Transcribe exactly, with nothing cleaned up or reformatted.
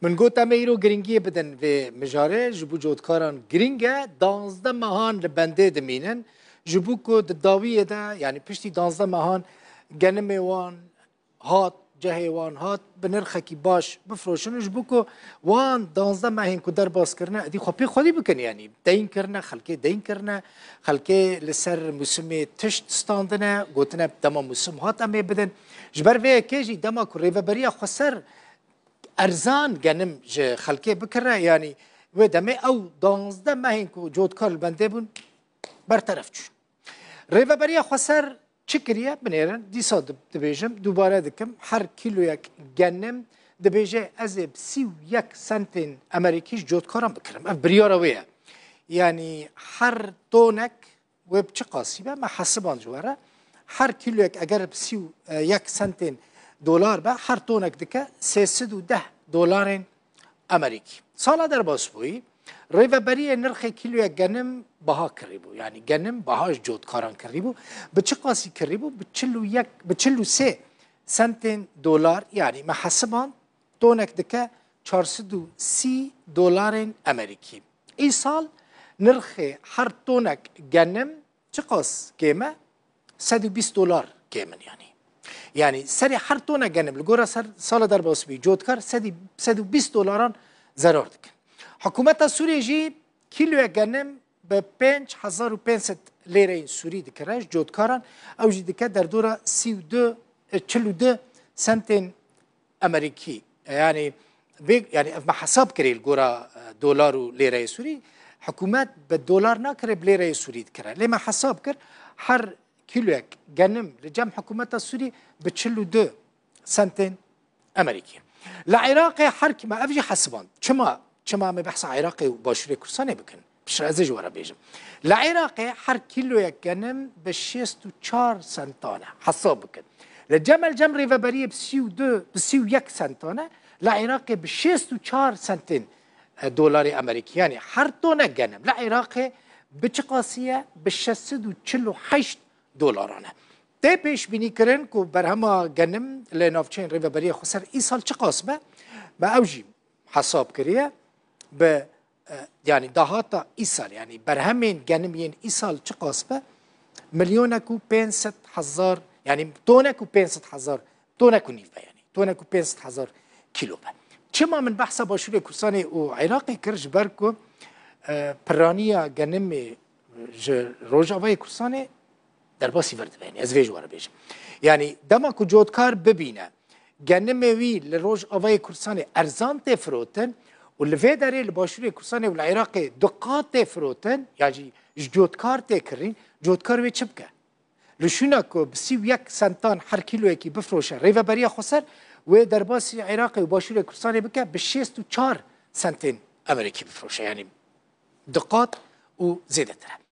Min got, em ê îro giringiyê bidin vê mijarê, ji bo cotkaran giring e, danzdeh mehan li bendê dimînin, ji bo ku di dawiyê de, yanî piştî danzdeh mehan genimê wan hat, cehê wan hat, bi nirxekî baş bifroşin û ji bo ku wan danzdeh mehên ku derbas kirine, êdî xwe pê xwedî bikin, yanî deyn kirine, xelkê deyn kirine, xelkê li ser mûsimê tişt standine, gotine dema mûsim hat em ê bidin. Ji ber vê yekê jî dema ku Rêveberiya Xweser erzan genim ji xelkê bikire, yanî wê demê ew danzdeh mehên ku cotkar li bendê bûn, berteref çûn. Rêveberiya Xweser çi kiriye? Binêrin, dîsa di-, dibêjim, dubare dikim, her kîloyek genim dibêje, ez ê bi sî û yek sentên Amerîkî ji cotkaran bikirim. Ev biryara wê ye. Yanî her tonek wê bi çi qasî be, me hesiband ji we re. Her kîloyek eger bi sî û yek sentên dolar be, her tonek dike sê sed û deh dolarên Amerîkî. Sala derbasbûyî, Rêveberiyê nirxê kîloyek genim biha kirîbû. Yanî genim biha ji cotkaran kirîbû. Bi çi qasî kirîbû? Bi çil û yek, bi çil û sê sentên dolar, yanî me hesiband, tonek dike çar sed û sî dolarên Amerîkî. Îsal nirxê her tonek genim çiqas kêm e? Sed û bîst dolar kêm in, yanî. Yanî serê her tona genim li gora ser sala derbasbûyî cotkar sedî, sed û bîst dolaran zerar dikin. Hikûmeta Sûriyê jî kîloya genim bi pênc hezar û pênc sed lêreyên Sûrî dikire ji cotkaran, ew jî dike derdora sî û du, çil û du sentên Amerîkî. Yanî vê, yanî ev me hesab kirê li gora, e, dolar û lêreyê Sûrî. Hikûmet bi dolar nakire, bi lêreyê Sûrî dikire. Lê me hesab kir, her kîloyek genim li cem hikûmeta Sûrî bi çil û du sentên Amerîkî. Li Iraqê her kî me ev jî hesiband. Çima, çima em ê behsa Iraqê û Başûrê Kurdistanê bikin? Piştre ez ê ji we re bêjim. Li Iraqê her kîloyek genim bi şêst û çar sentan e. Hesab bikin. Li cem el cem rêveberiyê bi sî û du, bi sî û yek sentan e. Li Iraqê bi şêst û çar sentên, e, dolarê Amerîkî. Yanî her tone genim li Iraqê bi çi qasî ye? Bi şeş sed û çil û heşt dolaran e. Tê pêşbînî kirin ku berhema genim li navçeyên Rêveberiya Xweser îsal çiqas be? Me ew jî hesab kiriye. Bi, e, yanî dahata îsal, yanî berhemên genim yên îsal çiqas be? Milyonek û pênc sed hezar, yanî tonek û pênc sed hezar, tonek û nîv be yanî. Tonek û pênc sed hezar kîlo be. Çima min behsa Başûrê Kurdistanê û Iraqê kir? Ji ber ku, e, piraniya genimê ji Rojavayê Kurdistanê derbasî vir dibe. Yanî ez vê ji we re bêjim. Yanî dema ku cotkar bibîne, genimê wî li Rojavayê Kurdistanê erzan tê firotin û li vê derê li Başûrê Kurdistanê û li Iraqê du qat tê firotin, yan jî ji cotkar tê kirin, cotkar wê çi bike? Li şûna ku bi sî û yek sentan her kîloyekî bifroşe Rêveberiya Xweser, wê derbasî Iraqê û Başûrê Kurdistanê bike bi şêst û çar sentên Amerîkî bifroşe. Yanî du qat û zêdetir e.